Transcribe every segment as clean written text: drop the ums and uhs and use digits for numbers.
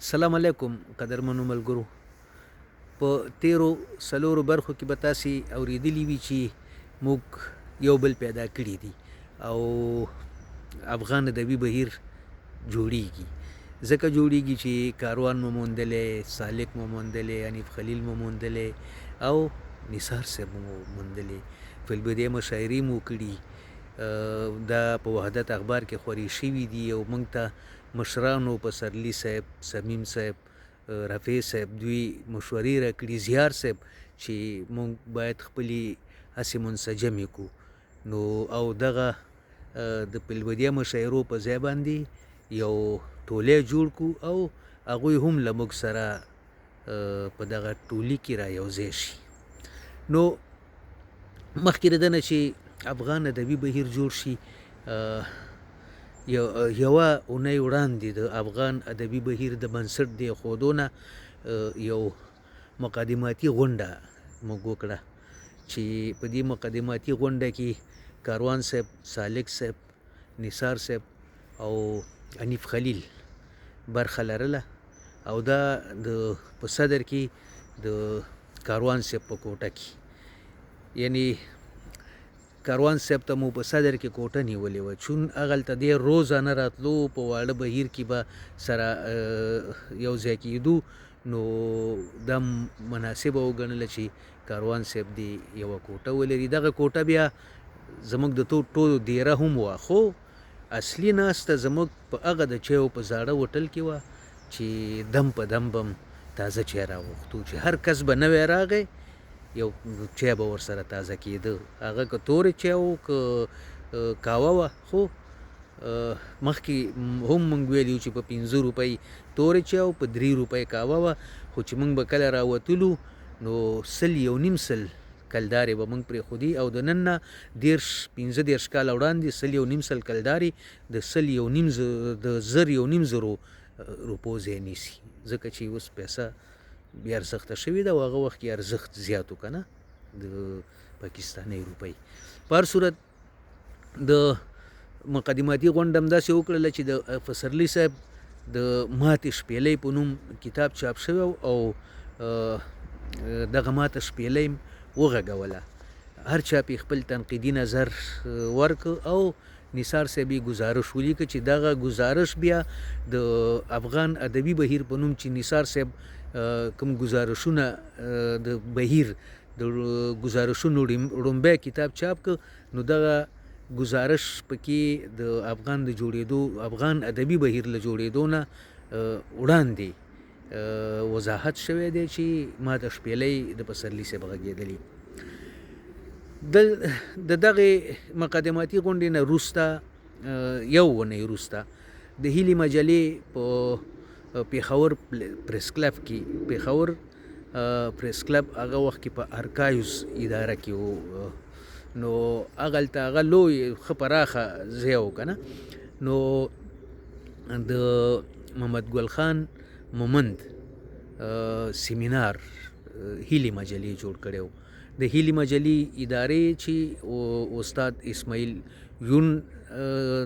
سلام علیکم قدرمنو ملګرو. په تیرو څلورو برخو کې به تاسې اوریدلي وي چې موږ یو بل پیدا کړي دي او افغان ادبي بهیر جوړیږي، ځکه جوړیږي چې کاروان مو موندلی، سالک مو موندلی، حنیف خلیل مو موندلی او نثار صاحب مو موندلی، فلبدې مشاعرې مو کړي، دا په وحدت اخبار کې خورې شوي دي او موږ ته مشرانو پسرلي صاحب، صمیم صاحب، رفیع صاحب دوی مشورې راکړي، زیار صاحب، چې موږ باید خپلې هڅې منسجمې کړو. نو او دغه د پلودیا مشاعرو په ځای باندې یو ټولی جوړ کړو او هغوی هم له موږ سره په دغه ټولي کې را یوځای شي. نو مخکې د ده نه چې افغان ادبي بهیر جوړ شي، یوه اونۍ وړاندې د افغان ادبي بهیر د بنسټ د ایښودو نه یو مقدماتي غونډه موږ وکړه چې په دې مقدماتي غونډه کې کاروان صاحب، سالک صاحب، نثار صاحب او حنیف خلیل برخه لرله او دا د په صدر کې د کاروان صاحب په کوټه کې، یعنی کاروان صاحب ته مو په صدر کې کوټه نیولې وه، چون هغلته دی روزانه راتلو، په واړه بهیر کې به سره یو ځای کېدو، نو دا مناسبه وګڼله چې کاروان صاحب دې یوه کوټه ولري. دغه کوټه بیا زموږ د ټولو دیره هم وه، خو اصلي ناسته زموږ په هغه د چایو په زاړه هوټل کې وه چې دم په دم به هم تازه چای راغوښتو، چې هر کس به نوی راغی یو چای به ورسره تازه کېده، هغه که تورې چای و که قهوه وه. خو مخکې هم موږ ویلي چې په 5 روپۍ تورې چای او په 3 روپۍ قهوه وه، خو چې موږ به کله راوتلو نو سل یو نیم سل کلدارې به موږ پرېښودې او د نن نه 35 کاله وړاندې سل یو نیم سل کلدارې د سل یو نیم د زر یو نیم زرو روپو ځای نیسي، ځکه چې اوس پیسه بې ارزښته شوې ده او هغه وخت کې ارزښت زیات و که نه د پاکستانۍ روپۍ. په هر صورت د مقدماتي غونډه هم داسې وکړله چې د پسرلي صاحب د ماتې شپېلۍ په نوم کتاب چاپ شوی او دغه ماته شپېلۍ وغږوله، هر چا پې خپل تنقیدي نظر ورکړ او نثار صاحب یې ګزارش ولیکه چې دغه ګزارش بیا د افغان ادبي بهیر په نوم چې نثار صاحب کوم ګزارشونه د بهیر د ګزارشونو ړومبی کتاب چاپ کړ، نو دغه ګزارش پکې د افغان د جوړېدو افغان ادبي بهیر له جوړېدو نه وړاندې وضاحت شوی دی چې ما د شپېلۍ د پسرلي صاحب غږېدلې. د دغې مقدماتي غونډې نه وروسته یو اونۍ وروسته د هیلې مجلې په پېښور پریس کلب کې، پېښور پریس کلب هغه وخت کې په ارکایوز اداره کې و، نو هغلته هغه لوی ښه پراخه ځای و که نه، نو د محمد ګل خان مومند سیمینار هیلې مجلې جوړ کړی و. د هیلې مجلې ادارې چې استاد اسماعیل یون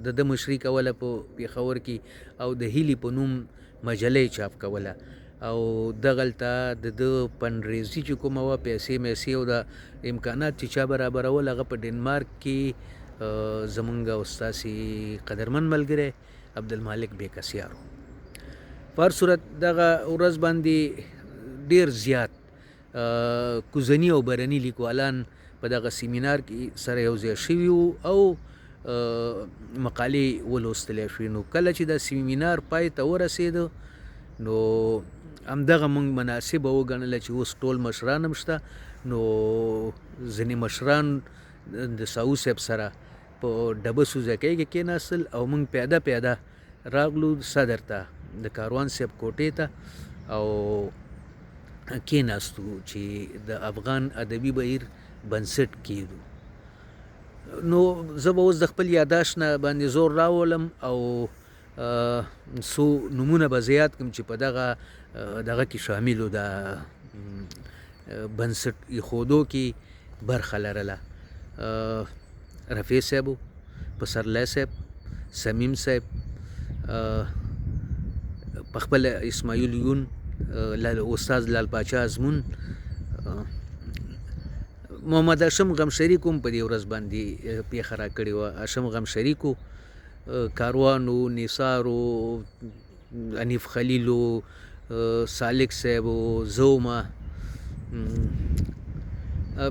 د ده مشري کوله په پېښور کې او د هیلې په نوم مجلې چاپ کوله او دغلته د ده فنډریزي چې کومه وه، پیسې میسې او د امکانات چې چا برابرول، هغه په ډنمارک کې زمونږ او ستاسې قدرمن ملګری عبدالمالک بېکسیار و. په هر صورت دغه ورځ باندې ډېر زیات کوزني او برني لیکوالان په دغه سیمینار کې سره یو ځای شوي وو او مقالې ولوستلی شوې. نو کله چې دا سیمینار پای ته ورسېده نو همدغه موږ مناسبه وګڼله چې اوس ټول مشران هم شته، نو ځینې مشران د ساهو صاحب سره په ډبه سوزکۍ کې کېناستل او موږ پیاده پیاده راغلو صدر ته د کاروان صاحب کوټې ته او کېناستو چې د افغان ادبي بهیر بنسټ کېدو. نو زه به اوس د خپل یاداشت نه باندې زور راولم او څو نومونه به زه یاد کړم چې په دغه دغه کې شاملو د بنسټ ایښودو کې برخه لرله. رفیع صاحب، پسرلی صاحب، صمیم صاحب، په خپل اسماعیل یون، استاد لال پاچا ازمون، محمد هاشم غمشریک هم په دې ورځ باندې پیښه راکړې وه. هاشم غمشریک و، کاروان و، نثار و، حنیف خلیل و، سالک صاحب و، زه وم.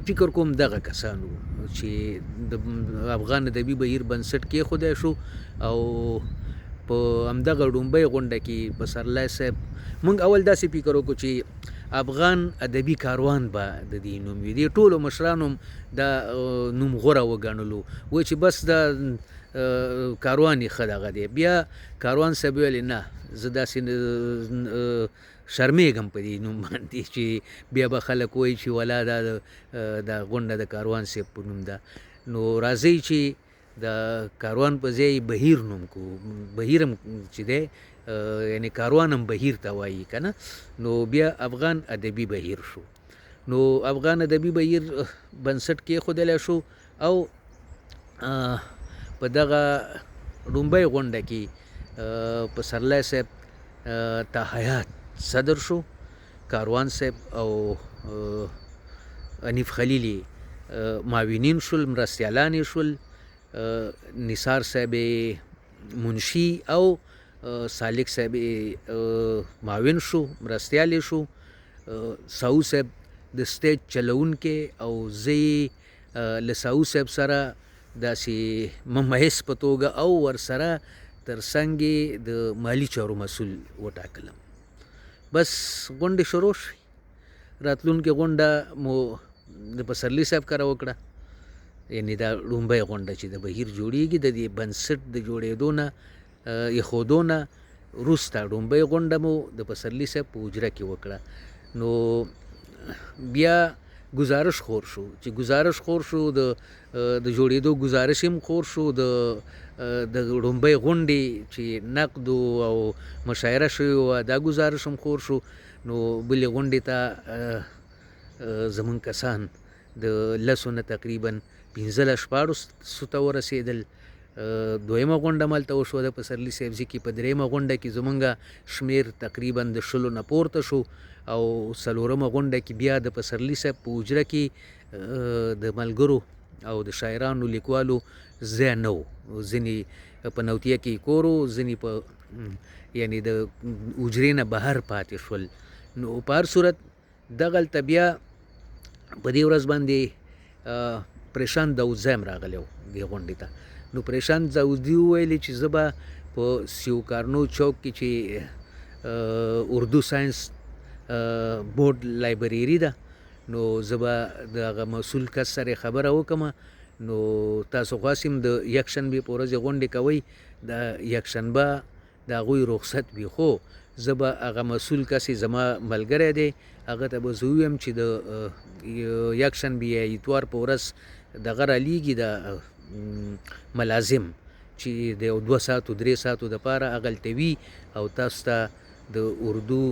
فکر کوم دغه کسان وو چې د افغان ادبي بهیر بنسټ کېښودی شو. او په همدغه ړومبۍ غونډه کې پسرلی صاحب، موږ اول داسې فکر وکړو چې افغان ادبي کاروان به د دې نوم وي. دې ټولو مشرانو هم دا نوم غوره وګڼلو، وایي چې بس دا کاروان یې ښه دغه دی. بیا کاروان صاحب ویلې نه، زه داسې شرمېږم په دې نوم باندې چې بیا به خلک وایي چې ولا دا دا غونډه د کاروان صاحب په نوم ده، نو راځئ چې د کاروان په ځای بهیر نوم کو. بهیر هم چې دی، یعنی کاروان هم بهیر ته وایي که نه. نو بیا افغان ادبي بهیر شو. نو افغان ادبي بهیر بنسټ کېښودلی شو. او په دغه ړومبۍ غونډه کې پسرلی صاحب تا حیات صدر شو، کاروان صاحب او حنیف خلیل یې معاونین شول، مرستیالان یې شول، نثار صاحب منشي او سالک صاحب معاون شو، مرستیال یې شو، ساو صاحب د سټیج چلوونکی او زه یې له ساو صاحب سره داسې ممیز په توګه او ورسره تر څنګ یې د مالي چارو مسؤل وټاکلم. بس غونډې شروع شوې. راتلونکې غونډه مو د پسرلي صاحب کره وکړه، یعنی دا ړومبۍ غونډه چې د بهیر جوړیږي د دې بنسټ د جوړېدو نه ایښودو نه وروسته ړومبۍ غونډه مو د پسرلي صاحب په حجره کې وکړه. نو بیا ګزارش خور شو، چې ګزارش خور شو د جوړېدو ګزارش هم خور شو، د ړومبۍ غونډې چې نقد او مشاعره شوې وه دا ګزارش هم خور شو. نو بلې غونډې ته زمونږ کسان د 10 نه تقریبا 15 16 ته ورسېدل. دویمه غونډه مالته وشوه د پسرلي صاحب ځي کې. په درېیمه غونډه کې زمونږ شمېر تقریبا د 20 نه پورته شو. او څلورمه غونډه کې بیا د پسرلي صاحب په حجره کې د ملګرو او د شاعرانو لیکوالو ځای نه و، ځینې په نوتیه کې کور و، ځینې په یعنی د حجرې نه بهر پاتې شول. نو په هر صورت دغلته بیا په دې ورځ باندې پریشان داودزی هم راغلی و دې غونډې ته. نو پریشان داودزي وویلې چې زه به په سیوکارنو چوک کې چې اردو ساینس بورډ لایبریري ده، نو زه به د هغه مسؤل کس سره خبره وکړم. نو تاسو خو هسې هم د یکشنبې په ورځې غونډې کوئ، د یکشنبه د هغوی رخصت وي، خو زه به هغه مسؤل کس یې زما ملګری دی، هغه ته به زه ووایم چې د یکشنبې یا اتوار په ورځ دغه رالیږي د ملازم چې د یو 2 ساعتو 3 ساعتو دپاره هغلته وي او تاسو ته د اردو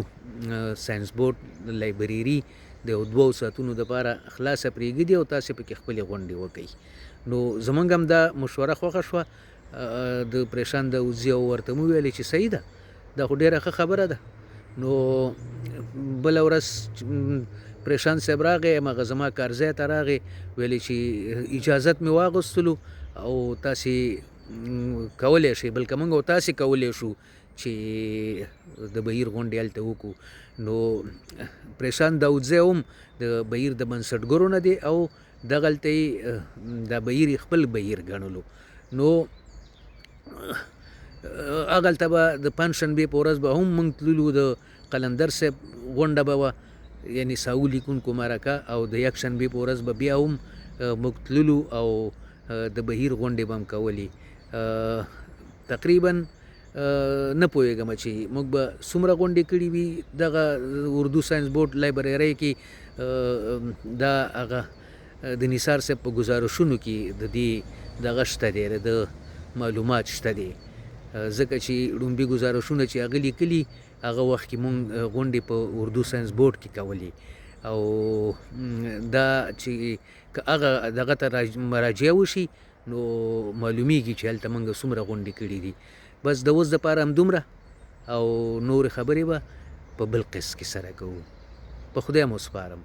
ساینس بورډ لایبریري د یو 2 ساعتونو دپاره خلاصه پرېږدي او تاسې پکې خپلې غونډې وکئ. نو زمونږ هم دا مشوره خوښه شوه د پریشان داودزي او ورته مو وویلې چې صحیح ده، دا خو ډېره ښه خبره ده. نو بله ورځ پریشان صاحب راغی، هماغه زما کارځای ته راغی، ویلې چې اجازت مې واغوستلو او تاسې کولی شئ، بلکې موږ او تاسې کولی شو چې د بهیر غونډې هلته وکړو. نو پریشان داودزی هم د بهیر د بنسټګرو نه دی او دغلته یې دا بهیر یې خپل بهیر ګڼلو. نو هغلته به د پنجشنبې په ورځ به هم موږ تللو، د قلندر صاحب غونډه به وه، یعنی ساو لیکونکو مرکه، او د یکشنبې په ورځ به بیا هم موږ تللو او د بهیر غونډې به هم کولې. تقریبا نه پوهېږم چې موږ به څومره غونډې کړې وي دغه اردو ساینس بورډ لایبررۍ کې. دا هغه د نثار صاحب په ګزارشونو کې د دې دغه شته دی، د معلومات شته دی، ځکه چې ړومبي ګزارشونه چې هغه لیکلي هغه وخت کې مونږ غونډې په اردو ساینس بورډ کې کولې، او دا چې که هغه دغه ته مراجعه وشي نو معلومیږي چې هلته مونږ څومره غونډې کړې دي. بس د اوس دپاره همدومره، او نورې خبرې به په بل قسط کې سره کوو. په خدای مو سپارم.